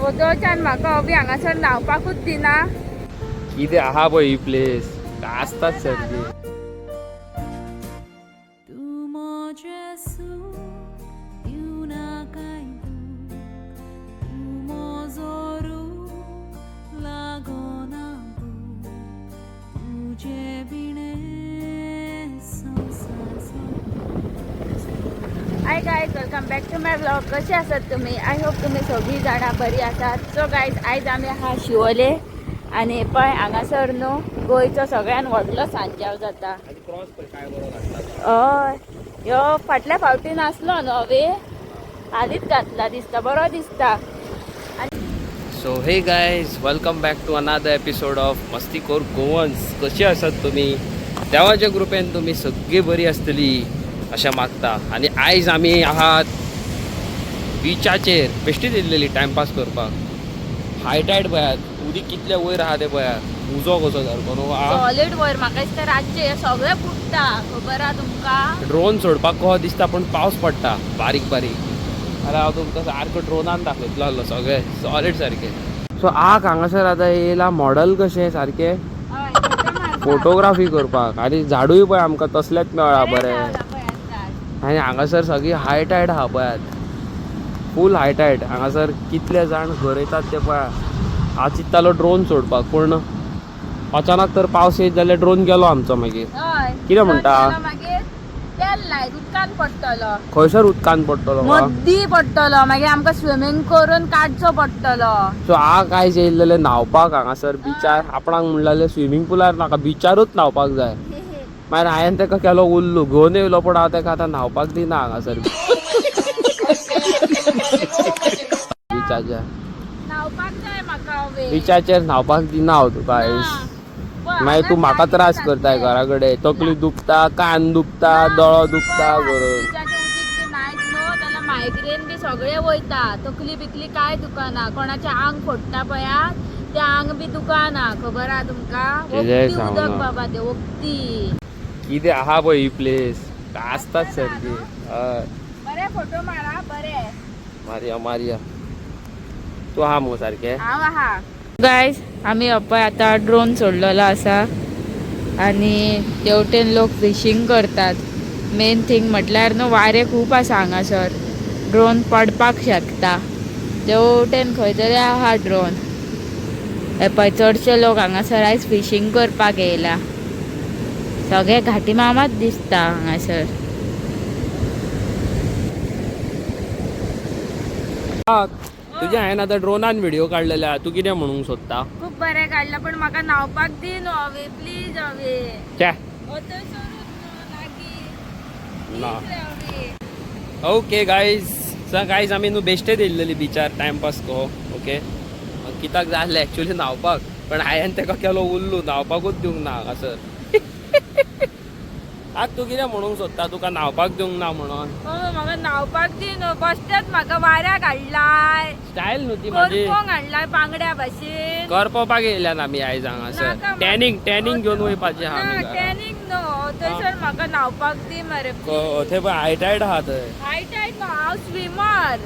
वोदोळच्यान म्हाका अभी हांगासर न्हांवपाकूच दिना. कितें आहा पळय ही प्लेस आसताच सारकी. तूं म्हजें सूख दिवं नाकाय दूख, तूं म्हजो रूख लागना भूक, तुजे विणें संवसार Hi guys, welcome back to my vlog. कसे आसात तुम्ही? I hope तुम्ही सगळी जाणां बरी आसात. सो गायज, आयज आमी आहा शिवोले आनी पळय हांगासर न्हू गोंयचो सगळ्यान व्हडलो सांजाव जाता. आनी क्रॉस पळय काय बरो घातला. हय, ह्यो फाटल्या फावटी नासलो न्हू हवे, हालींच घातला दिसता, बरो दिसता. So hey guys, welcome back to another episode of Mastikhor Goans. कशी आसात तुमी? देवाच्या कृपेन तुमी सगळी बरी आसतली अशें मागता. आनी आयज आमी आहात बिचाचेर बेश्टीच येयल्लेली टायमपास करपाक. हाय टायड पळयात, उदीक कितलें वयर आहा तें पळयात, उजो कसो सारको न्हू. सॉलीड वयर म्हाका दिसता रातचें हें सगळें फुट्टा, खबर आहा तुमकां? ड्रोन सोडपाक कसो दिसता, पूण पावस पडटा बारीक बारीक. जाल्यार हांव तुमकां सारको ड्रोनान दाखयतलो आसलो सगळें सॉलीड सारकें. सो आग हांगासर आतां येयला मॉडल कशें सारकें हय, फोटो मारपाक. फोटोग्राफी करपाक. आनी झाडूय पळय आमकां तसलेंच मेळ्ळां बरें बरें. गावलां पळय आतां. आनी हांगासर सगळी हाय टायड आहा पळयात, फूल हाय टायड. हांगासर कितले जाण गरयतात ते पळया. हांव चिंत्तालो ड्रोन सोडपाक, पूण अचानक तर पावस येयत जाल्यार ड्रोन गेलो आमचो मागीर. हय. कितें म्हणटा? ड्रोन गेलो मागीर तेल लायत उदकान पडटलो. खंयसर उदकान पडटलो? मद्दी पडटलो, मागीर आमकां स्विमींग करून काडचो पडटलो. सो आग आयज येयल्लेले न्हांवपाक हांगासर बिचार. आपणाक म्हणलेले स्विमींग पुलार नाका, बिचारूच न्हांवपाक जाय. मागीर हांवें ताका केलो उल्लू, घेवन येयलो, पूण हांव ताका आतां न्हांवपाक दिना हांगासर बिचाच्या. न्हांवपाक जाय म्हाका हवे. बिचाचेर न्हांवपाक दिना हांव तुका आयज. मागीर तूं म्हाका त्रास करताय घरा कडेन, तकली दुखता, कान दुखता, दोळो दुखता करून. मायग्रेन बी सगळे वयता, तकली बिकली काय दुखना. कोणाचें आंग फोडटा पळयात, तें आंग बी दुखना, खबर आहा तुमकां? तेजें वखदी सांगना. उदक बाबा तें वखदी. कितें आहा पळय ही प्लेस आसताच सारकी. हय. बरे फोटो मारा बरे. मारया मारया. तूं आहा मुगो सारकें? हांव आहा. गायज, आमी पळय आतां ड्रोन सोडलेलो आसा आनी तेवटेन लोक फिशींग करतात. मेन थिंग म्हटल्यार न्हू वारें खूब आसा हांगासर, ड्रोन पडपाक शकता. तेवटेन खंय तरी आहा ड्रोन. हे पळय चडशे लोक हांगासर आयज फिशींग करपाक येयला. सगळे घाटी मामाच दिसता हांगासर. तुज्या हांवें आतां ड्रोनान व्हिडिओ काडलेले आहा, तूं कितें म्हणूंक सोदता? खूब बरें काडलां, पण म्हाका न्हांवपाक दी न्हू हवे, प्लीज हवे. च्या. थंयसरूच ना. न्हू लागीं. ओके गायज, सो गायज आमी न्हू बेश्टेच येयल्लेली बिचार टायमपास को. ओके, कित्याक जाय आसलें एक्चुली न्हांवपाक, पण हांवें ताका केलो उल्लू, न्हांवपाकूच दिवंक ना हांगासर. आज तूं कितें म्हणूंक सोदता तुका न्हांवपाक दिवंक ना म्हणून? हो, म्हाका न्हांवपाक दी न्हू, बश्टेच म्हाका वाऱ्याक हाडलाय. स्टायल न्हू ती म्हाजी. करपोंक हाडलाय बांगड्या भाशेन. करपोवपाक येयल्यान आमी आयज हांगासर. नाका. टॅनिंग टॅनिंग घेवन वयपाचें आहा आमी ना, घरा. टॅनिंग न्हू, थंयसर म्हाका न्हांवपाक दी मरे. थंय पळय हाय टायड आहा थंय. हाय टायड न्हू, हांव स्विमर.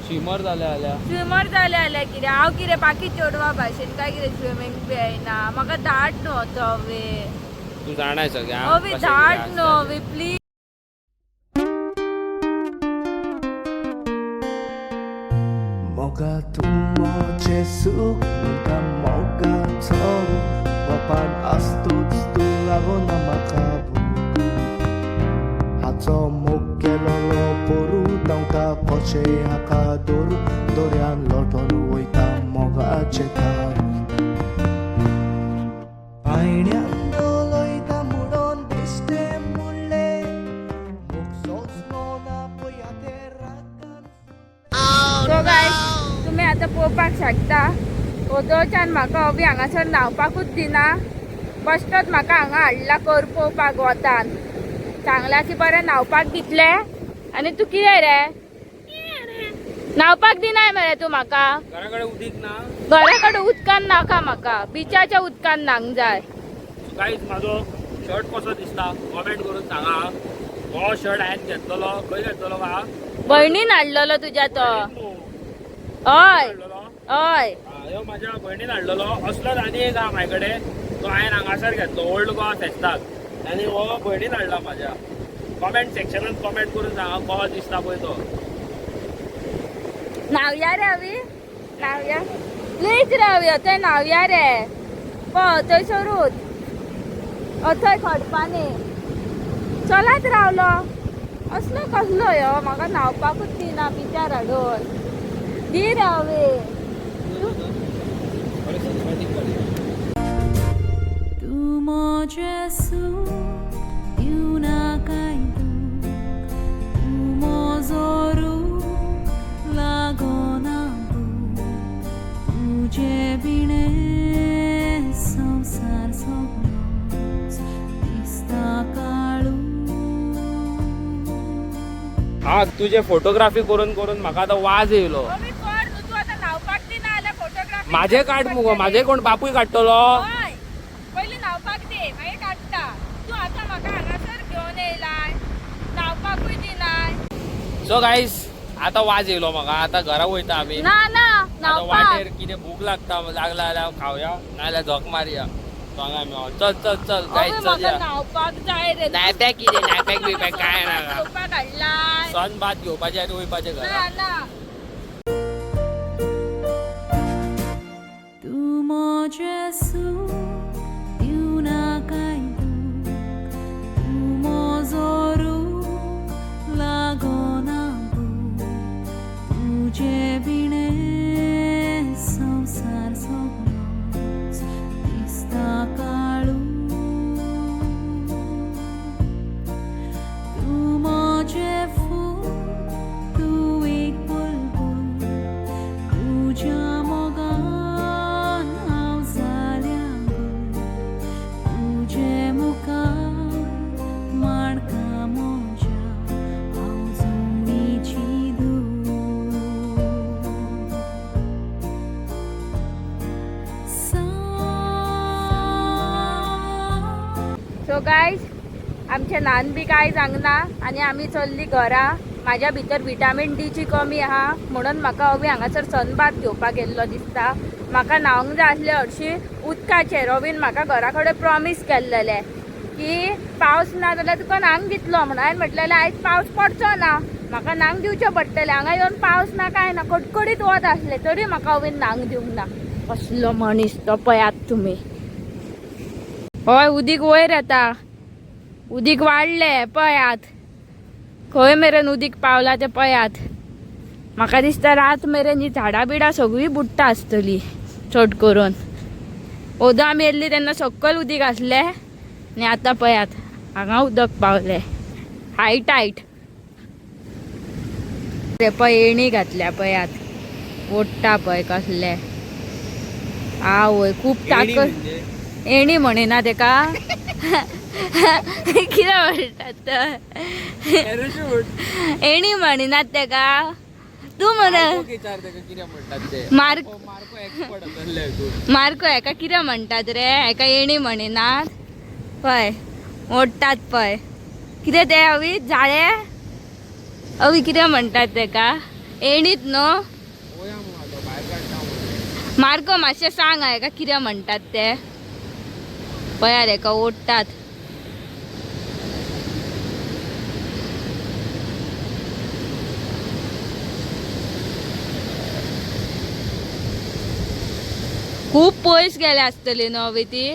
स्विमर जालें जाल्यार? स्विमर जालें जाल्यार कितें हांव कितें बाकी चेडवा भाशेन काय कितें स्विमींग बी येयना म्हाका? धाड न्हू तो हवे. तूं जाणाय सगळें आं, हवे कशें कितें धाड आसता न्हू तें. हवे, प्लीज. मोगा तूं म्हजें सूख म्हणटा, मोगाचो बापान आसतोच तूं लागना म्हाका भूक. हाचो मोग केलोलो पोरू धांवता, कशें हाका दवरू, दर्यान लोटोन वयता मोगाचें थारू. पायण्यान उलयता म्हणून बेश्टें म्हणलें, मोग सोंसलो ना पळया तें रागान. सो गायज, तुमी आतां पळोवपाक शकता, वोदोळच्यान म्हाका अभी हांगासर न्हांवपाकूच दिना. बश्टोच म्हाका हांगा हाडला करपोवपाक वतान. सांगलां की बरें न्हांवपाक दितले आनी तूं कितें रे, न्हांवपाक दिनाय मरे तूं म्हाका? घरा कडेन उदीक ना. घरा कडेन उदकान नाका म्हाका, बिचाच्या उदकान न्हांक जाय. गाईज, म्हाजो शर्ट कसो दिसता कॉमेंट करून सांगा. हो शर्ट हांवें घेतलेलो, खंय घेतलेलो गा? भयणीन हाडलेलो तुज्या तो. हय. हय. ह्यो म्हाज्या भयणीन हाडलेलो असलोच आनी एक आहा म्हाजे कडेन, तो हांवें हांगासर घेतलो ओल्ड गोवा फेस्ताक, आनी हो भयणीन हाडला म्हाज्या. कॉमेंट सेक्शनान कॉमेंट करून सांगा कसो दिसता पळय तो. न्हावया रे अवी, न्हावया प्लीज रे अवी, थंय न्हावया रे. पळय थंयसरूच थंय खडपांनी चलत रावलो. असलो कसलो ह्यो, म्हाका न्हावपाकूच दिना बिचार हाडून. दी रे अवी. तूं म्हजें सूख दिवं नाकाय दूख, तूं म्हजो रूख लागना भूक, तुजे बिणें संवसार सगळोच दिसता काळू. हा तुजे फोटोग्राफी करून करून म्हाका आतां वाज येयलो. अवी कर न्हू, तूं आतां न्हावपाक दिना जाल्यार फोटोग्राफी. म्हाजे काड मुगो, म्हाजे कोण बापूय काडटलो? हय, पयलीं न्हावपाक दी मागीर काडटा. तूं आतां म्हाका हांगासर घेवन येयलाय, न्हावपाकूय दिनाय. सो गायस आतां वाज येयलो म्हाका, आतां घरा वयता आमी. ना ना, आतां न्हावपाक. वाटेर कितें भूक लागता लागला जाल्यार खावया, नाजाल्यार झक मारया. सो हांगा आमी आहोत. चल चल चल गायस अबे, म्हाका चलया. न्हावपाक जाय रे. नायप्याक कितें, नायप्याक बिप्याक काय ना. घेवपाक हाडलाय. सन भात घेवपाचें आनी वयपाचें घरा. ना ना. तूं म्हजें सूख दिवं नाकाय दूख, तूं म्हजो रूख लागना भूक, तुजे बिणें संवसार सगळोच दिसता काळू. तूं म्हजें फूल, तूं एक बुलबुल, तुज्या मोगान हांव जाल्या गुल, तुजे मुखार माणका म्हज्या हांव जुणीची धूव. सा सो गायज, आमचें न्हान बी कांय जावंक ना आनी आमी चल्ली घरा. म्हाज्या भितर विटामीन डीची कमी आहा म्हणून म्हाका अवी हांगासर सनबात घेवपाक गेल्लो दिसता. म्हाका न्हावंक जाय आसलें हरशीं उदकाचेर. अवीन म्हाका घरा कडेन प्रॉमीस केल्लेलें की पावस ना जाल्यार तुका न्हावंक दितलो म्हणून. हांवें म्हटलेलें आयज पावस पडचो ना, म्हाका न्हावंक दिवचें पडटलें. हांगा येवन पावस ना कांय ना, कडकडीत वत आसलें तरी म्हाका अवीन न्हावंक दिवंक ना. कसलो मनीस तो पळयात तुमी. हय, उदीक वयर येता, उदीक वाडलें पळयात, खंय मेरेन उदीक पावला तें पळयात. म्हाका दिसता रात मेरेन ही झाडां बिडां सगळीं बुडटा आसतली चड करून. ओदो आमी येयल्ली तेन्ना सकयल उदीक आसलें आनी आतां पळयात हांगा उदक पावलें हायट हायट. ते पळय येणी घातल्या पळयात, ओडटा पळय कसले. आवय खूब ताकद. एणी म्हणिना तेका, कितें म्हणटात तर? एणी म्हणिनात तेका. तूं म्हण. मार्क मार्को हेका कितें म्हणटात रे? हेका एणी म्हणिनात पळय, ओडटात पळय. कितें तें अवी जाळे? अवी कितें म्हणटात तेका? एणीत न्हू? मार्को मातशें सांग हेका कितें म्हणटात ते. पळयात हेका ओडटात. खूब पयस गेल्या आसतली न्हू अवी ती.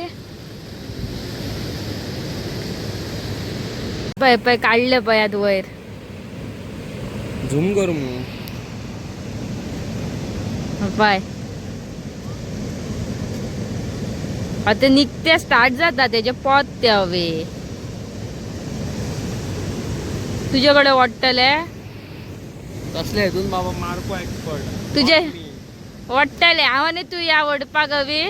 पळय पळय काडले पळयात वयर. झूम कर मग. पळय आतां निकतें स्टार्ट जाता तेजें पोत तें. अवे तुजे कडेन ओडटले. तसले हेतून बाबा मार्को एक्सपर्ट. तुजे ओडटले. हांव आनी तूं या ओडपाक अवी.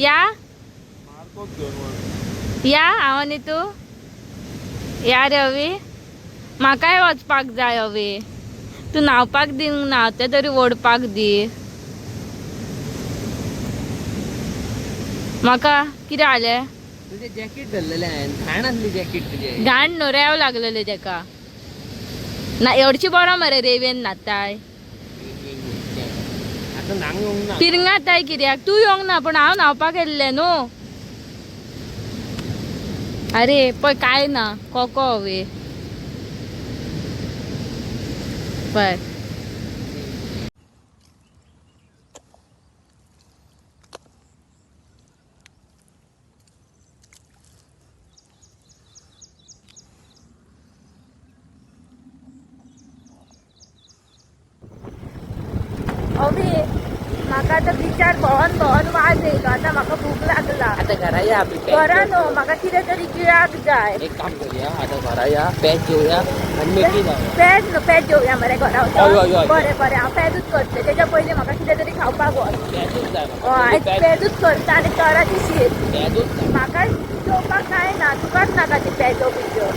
या मार्कोक घेवन वच. या हांव आनी तूं या रे अवी. म्हाकाय वचपाक जाय अवी. तूं न्हावपाक दिवंक ना तें तरी ओडपाक दी म्हाका. कितें जालें? तुजें जॅकेट धरलेलें हांवें, घाण आसली जॅकेट तुजें. घाण न्हू, रेंव लागलेले तेका. ना हरशीं बरो मरे रेंवेन न्हाताय. आतां न्हांग येवंक ना. पिरंगाताय कित्याक तूं येवंक ना पण हांव न्हावपाक येयल्लें न्हू. अरे पळय काय ना कोको हवे पळय. अभी म्हाका आतां बिचार भोंवन भोंवन वाज येयलो. आतां म्हाका भूक लागला. आतां घरा या आमी. घरा न्हू म्हाका कितें तरी गिळाक जाय. एक काम करूया, आतां घरा या, पॅच जेवया आनी मेकळी जावया. पेज न्हू पेज जेवया मरे घरा हय, हय, वचून. हय. बरें बरें हांव पेजूच करतलें. तेच्या पयलीं म्हाका कितें तरी खावपाक वच. पॅजूच जाय म्हाका. हय पॅज पेजूच करता आनी तोराची शीत. पॅजूच जाय. म्हाका जेवपाक कांय ना, तुकाच नाका ती पेजो बिजो.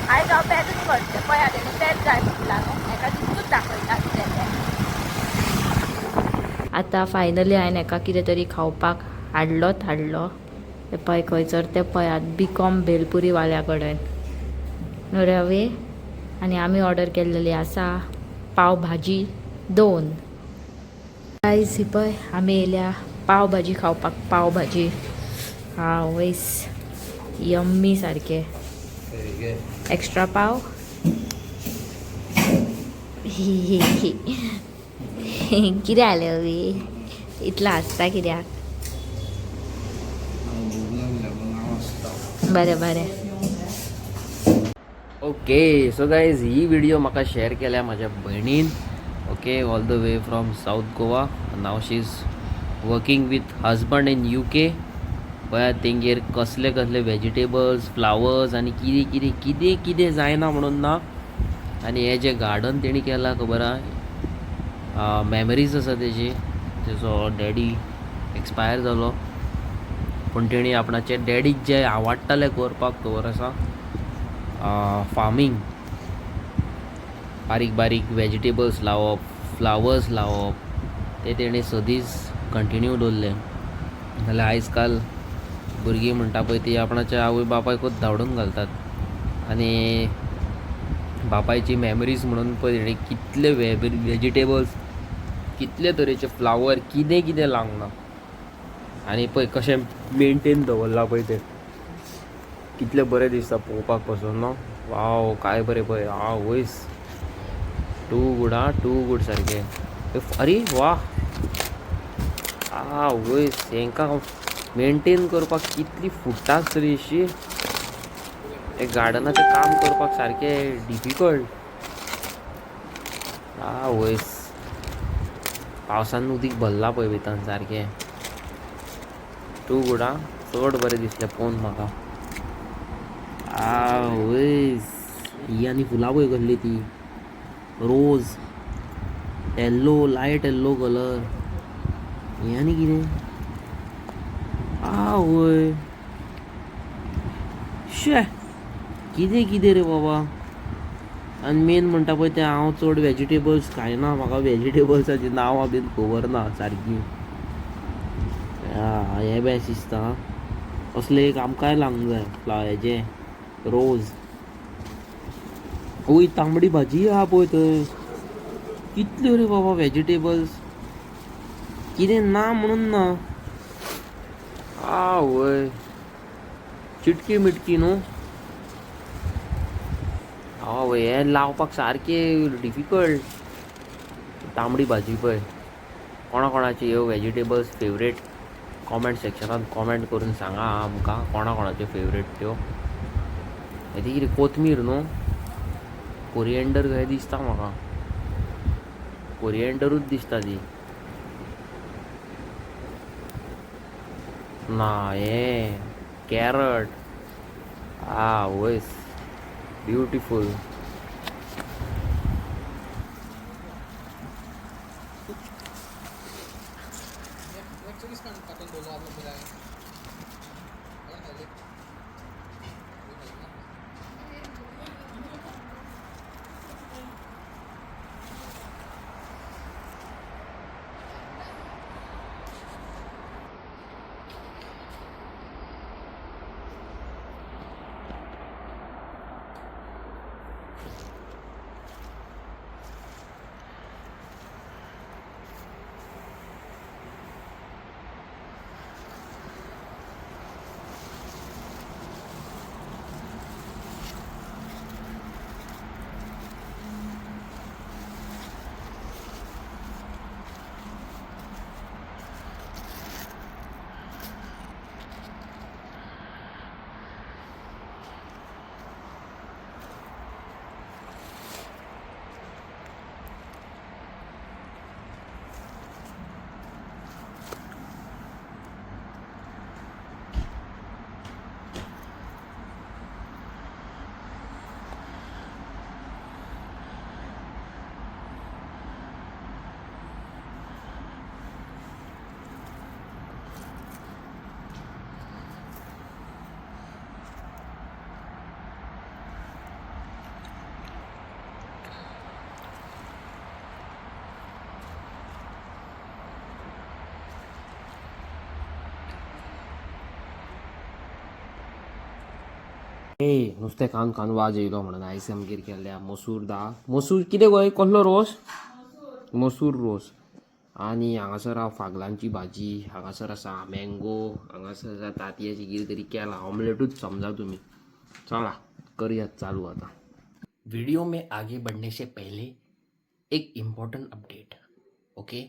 आयज हांव पेजूच करतलें. पळया तेणी पेज जाय म्हटलां न्हू, हेका तितूच दाखयता कितें तें. आतां फायनली हांवें हेका कितें तरी खावपाक हाडलोच हाडलो. ते पळय खंयसर ते पळयात बीकॉम भेलपुरी वाल्या कडेन न्हू रे अवे. आनी आमी ऑर्डर केल्लेली आसा पाव भाजी 2. गायज ही पळय आमी येयल्या पाव भाजी खावपाक. पाव भाजी आवयस यम्मी सारकें. एक्स्ट्रा पाव. कितें जालें अवी इतलो हांसता कित्याक? बरें बरें. ओके सो गायज ही व्हिडिओ म्हाका शेअर केल्या म्हाज्या भयणीन. Okay, all the way from South Goa. Now she is working with husband in UK. पळयात तेंगेर कसले कसले वेजिटेबल्स, फ्लावर्स आनी कितें कितें कितें कितें जायना म्हणून ना. आनी हें जें गार्डन तेणी केलां खबर आहा, मेमरीज आसा तेजी. तेजो डॅडी एक्सपायर जालो पूण तेणी आपणाचे डॅडीक जें आवडटालें करपाक खबर आसा, फार्मींग, बारीक बारीक वेजिटेबल्स लावप, फ्लावर्स लावप, ते तेणें सदींच कंटिन्यू दवरलें. नाल्यार आयज काल भुरगीं म्हणटा पळय ती आपणाच्या आवय बापायकूच धांवडून घालतात. आनी बापायची मेमरीज म्हणून पळय तेणें कितले वेजिटेबल्स, कितले तरेचे फ्लावर, कितें कितें लावंक ना. आनी पळय कशें मेनटेन दवरलां पळय तें, कितलें बरें दिसता पळोवपाक पासून न्हू. वाव काय बरें पळय, आवयस टू गूड. आं टू गूड सारकें. अरे वा आवयस, हेंकां मेनटेन करपाक कितली फुट्टा आसतली अशी. हे गार्डनाचें काम करपाक सारकें डिफिकल्ट. आवयस पावसान उदीक भरलां पळय भितर सारकें. Too good. आं चड बरें दिसलें पळोवन म्हाका. आवयस ही आनी फुलां पळय कसली ती, rose, yellow, light yellow colour. हें आनी कितें? आवय शे कितें कितें रे बाबा. आनी मेन म्हणटा पळय तें हांव चड वेजिटेबल्स खायना, म्हाका वेजिटेबल्साचीं नांवां बीन खबर ना सारकीं. हें बेस्ट दिसता. असलें एक आमकांय लावंक जाय फ्लावर हेजें रोज. ओय तांबडी भाजी आहा पळय थंय. कितल्यो रे बाबा वेजिटेबल्स, कितें ना म्हणून ना. आवय चिटकी मिटकी न्हू. आवय हें लावपाक सारकें डिफिकल्ट. तांबडी भाजी पळय. कोणा कोणाची ह्यो वेजिटेबल्स फेवरेट कॉमेंट सेक्शनान कॉमेंट करून सांगा आमकां, कोणा कोणाच्यो फेवरेट त्यो. ती कितें कोथमीर न्हू, कोरिएंडर कशें दिसता म्हाका, कोरिएंडरूच दिसता ती. ना हें कॅरट. आवयस ब्युटिफूल. ए नुस्तें खावन खावन वाज येयलो म्हणून आयज आमगेर केल्ल्या मसूर दाळ. मसूर कितें गो? कसलो रोस? मसूर रोस. आनी हांगासर हांव फागलांची भाजी, हांगासर आसा मँगो, हांगासर आसा तांतयाची कितें तरी केला, ऑमलेटूच समजा तुमी. चला करूयात चालू आता. वीडियो में आगे बढ़ने से पहले एक इम्पॉर्टंट अपडेट. ओके,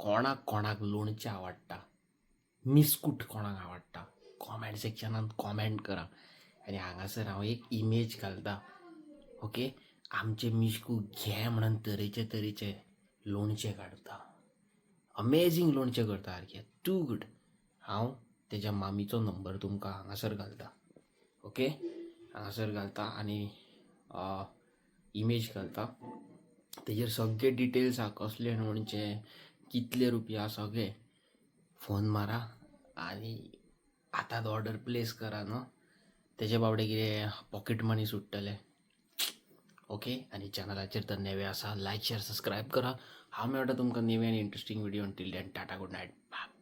कोणाक कोणाक लोणचें आवडटा, मिस्कूट कोणाक आवडटा, कॉमेंट सेक्शनान कॉमेंट करा. आनी हांगासर हांव एक इमेज घालता. ओके, आमचे मिश्कू घे म्हणून तरेचे तरेचे लोणचें काडटा, अमेजींग लोणचें करता सारकें, टू गूड. हांव तेज्या मामीचो नंबर तुमकां हांगासर घालता. ओके, हांगासर घालता आनी इमेज घालता. तेजेर सगळे डिटेल्स आहा, कसले लोणचें, कितले रुपया, सगळे. फोन मारा आनी आतांच ऑर्डर प्लेस करा न्हू. तेजे बाबडे कितें पॉकेट मनी सुट्टले. ओके, आनी चॅनलाचेर तर नवे आसा, लायक, शेअर, सबस्क्रायब करा. हांव मेळटा तुमकां नवे आनी interesting video. Till then, tata, good night, bye.